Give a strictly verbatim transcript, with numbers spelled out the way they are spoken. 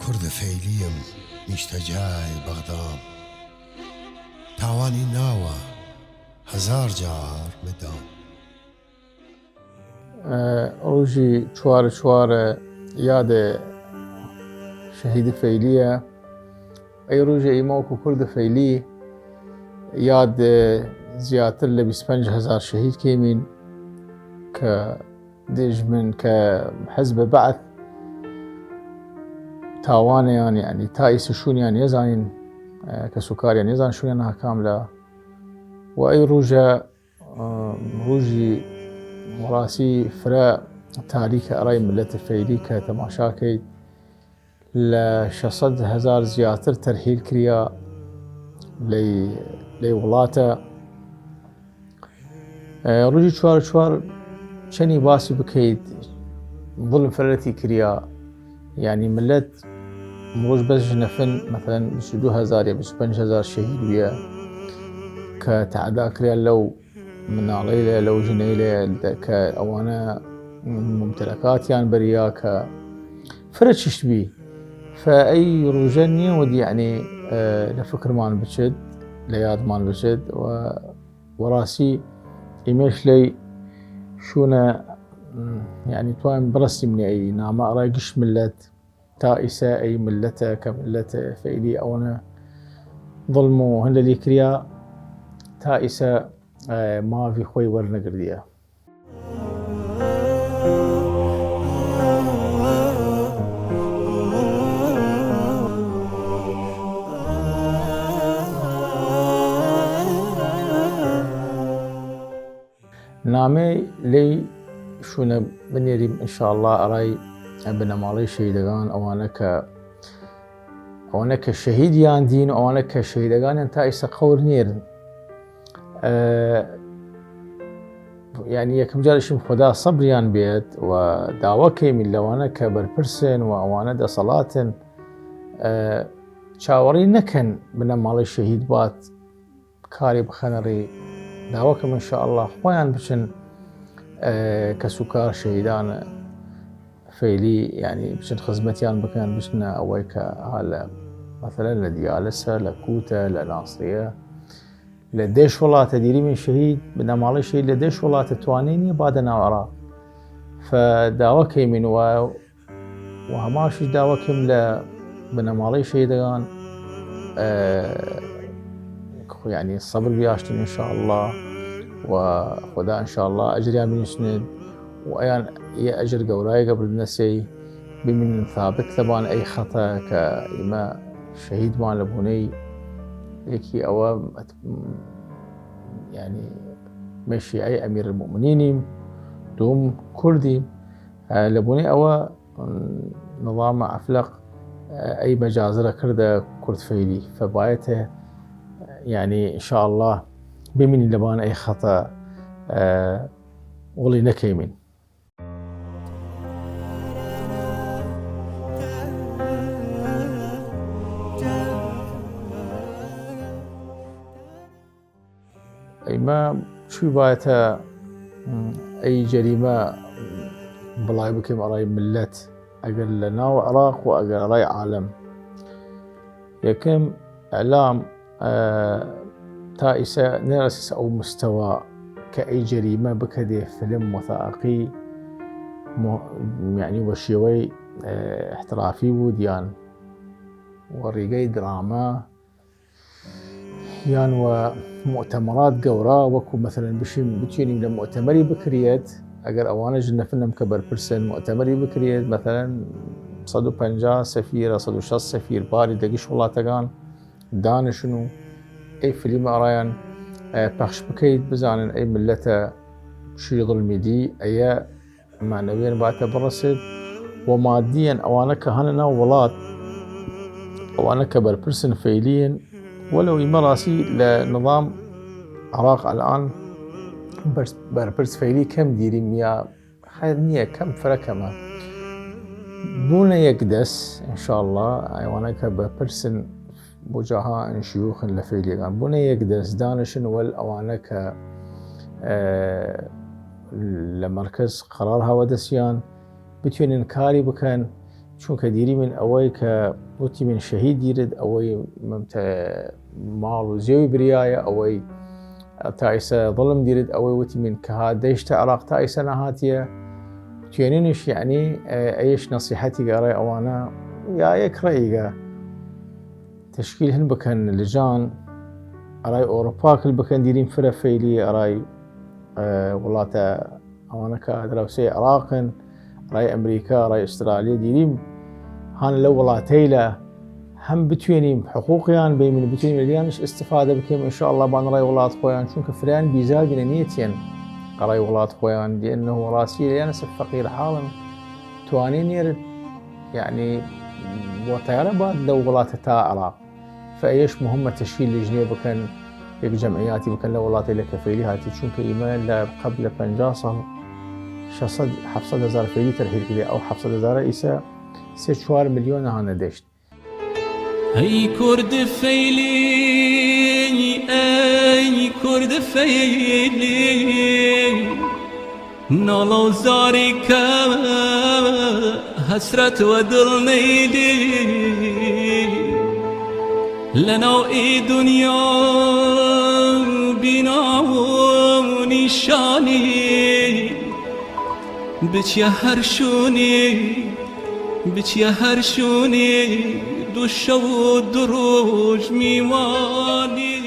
کوردە فەیلییم نیشتە جای بەغدام، تاوانی ناوە هەزار جار مدام. ئە، رووژی چوار چوار یادە شەهیدی فەیلیە. ئەی رووژە ئیمە وەکو کوردە فەیلی یاد، ئە، زیاتر لە بیست پەنج هەزار شەهید کەیمین کە دژمن کە حزب بعث تاوانیان، یعنی تا ئیسە شوونیان یەزانین، ئە، کەس و کاریان یەزان شوونیان هاکام لە و ئەی رووژە، ئە، رووژی وەڕاسی فرە تاریکە ئەڕای ملەت فەیلی کە تەماشا کەیت لە شەش سەد هەزار زیاتر تەرحیل کریا لەی، لەی وڵاتە. ئە، رووژی چوار چوار چەنی باسی بکەیت، ظلم فرەتی کریا، یعنی ملەت مروژ بەس ژنەفن، مەسەلەن، بیست و دو هەزار یا بیست و پەنج هەزار شەهید ویە کە تەعدا کریا لەو مناڵەیلە، لەو ژنەیلە کە ئەوانە ممتلەکاتیان بەریا کە فرە چشت بی. فە ئەی رووژە نیەود، یعنی، ئە، لە فکرمان بچێت، لە یادمان بچێت و وەڕاسی ئیمەش لەی شوونە، یعنی، توانیم بڕەسیمنێ ئەی نامە ئەڕای گشت ملەت تا ئیسە ئەی ملەتە کە ملەتە فەیلی ئەوەنە ظلم و هەندە لی کریا تا ئیسە، ئە، ماوی خۆی وەرنەگردیە. نامەی لەی شوونە بنێریم، انشاءاللە، ئەڕای بنەماڵەی شەهیدەگان، ئەوانە کە، ئەوانە کە شەهیدیان دین و ئەوانە کە شەهیدەگانیان تا ئیسە قەور نێرن. ئە، یعنی، یەکم جارشم خودا سەبریان بێت و داوا کەیمین لەوانە کە بەرپرسن و ئەوانە دەسەڵاتن، ئە، چاوەڕی نەکەن بنەماڵەی شەهید بات کاری بخەنە ڕی. داوا کەم انشاءاللە خوەیان بچن، ئە، کەس و کار شەهیدان فەیلی، یعنی، بچن خزمەتیان بکەن، بچنە ئەوەی کە ها لە، مەسەلەن، لە دیالسە، لە کووتە، لە ناسریە، لە دەش وڵاتە دیریمین شەهید، بنەماڵەی شەهید لە دەش وڵاتە توانێ نیە بادە ناو عراق. فە داوا کەیمین و و هەماشیش داوا کەیم لە بنەماڵەی شەهیدەگان، ئە، خو-، یعنی، سەبر بیاشتن انشاءاللە و خودا انشاءاللە ئەجریان بینیشتنێت و ئەیان یە ئەجر گەورایگە بردنەسەی بمینن ثابت لەبان ئەی خەتە کە ئیمە شەهیدمان لە بوونەی یەکی ئەوە، یعنی، مە شیعەی ئەمیر المؤمنینیم، دوم کوردیم، ئە، لە بوونەی ئەوە نظام عفلق، ئە، ئەی مەجازرە کردە کورد فەیلی، فە بایەتە، یعنی، انشاءاللە بمینی لەبان ئەی خەتە، ئە، وڵی نەکەیمین. ئەیمە چوی بایەتە، ئەی جەریمە بڵای بکەیم ئەڕای ملەت، ئەگەر لە ناو عراق و ئەگەر ئەڕای عالەم. یەکەم، ئەلام، ئە، تا ئیسە نەرەسیسە ئەو مستەوا کە ئەی جەریمە بکەێ فیلم وەسائقی م-، یعنی، وە شێوەی، ئە، احترافی بوود یان وە ڕیگەی درامە، یان وە مؤتەمەرات گەورا، وەکو مەسەلەن بشیم بتوێنیم لە مؤتەمەری بکریەت، ئەگەر ئەوانە ژنەفنم کە بەرپرسن مؤتەمەری بکریەت، مەسەلەن سەد و پەنجا سەفیر، سەد و شەست سەفیر باری دەگیش وڵاتەگان دانشن و ئەی فیلم ئەڕایان، ئە، پەخش بکەیت، بزانن ئەی ملەتە چی ظلمی دی، ئەیە مانەویەن باتە بڕەسێت و مادیەن ئەوانە کە هەنە ناو وڵات، ئەوانە کە بەرپرسن فەیلیەن، وەلەو ئیمە ڕاسی لە نظام عراق ئەلان بەرس-، بەرپرس فەیلی کەم دیریم یا خەیر نییە، کەم فرە کەمە. بوونە یەک دەس، انشاءاللە، ئەوانە کە بەرپرسن بۆ جاها ئەن شیوخن لە فەیلیەگان. بوونە یەک دەس دانشن وەل ئەوانە کە، ئە، لە مەرکەز قەرار هاوە دەسیان بتوێنن کاری بکەن، چونکە دیریمن ئەوەی کە وتیمن شەهید دیرد، ئەوەی مەمتە ماڵ و زێوی بریایە، ئەوەی تا ئیسە ظلم دیرد، ئەوەی وتیمن کە ها دەیشتە عراق تا ئیسە نەهاتیە. توێنینش یعنی ئەیش نەسیحەتی گەڕێ ئەوانە یا یەک ڕێیگە تشکیل هن بکەن لجان ئەرای ئۆروپا کل بکەن دیریم فرە فەیلی ئەرای وڵاتە ئەوانە کە دراوسێ عراقن، ئەرای ئەمریکا، ئەرای ئوسترالیا دیریم هان لە وڵاتەیلە هەم بتوێنیم حقوقیان بەیمن بتوێنیم لەلیانش ئستفادە بکەیم ان شاء الله بان ڕای وڵات خۆیان چونکە فریان بیزار بینە نیەتیان ئەرای وڵات خۆیان دیەن نەوەڕاستی لەیانە سە فەقیر حاڵن توانێ نێرد یعنی بۆ تەیارە باد لەو وڵاتە تا عراق. فەیەش مهمە تشکیل لجنێ بکەن یەک جەمعیاتی بکەن لە وڵاتەیلە کە فەیلی هاتی چونکە ئیمە لە قەبل لە پەنجا ساڵ شەسەد حەفسەد هەزار فەیلی تەرحیل کردێ ئەو حەفسەد هەزارە ئیسە سێ چوار ملیۆن هانە دەشت. ئەی کورد فەیلی، ئەی کورد فەیلی، ناڵە و زاری کە هەسرەت وە دڵ نەیلی، لەناو ئی دنیا بینا و نیشانی، بچیە هەر شوونی، بچیە هەر شوونی، دوو شەو و دوو ڕۆژ میوانی.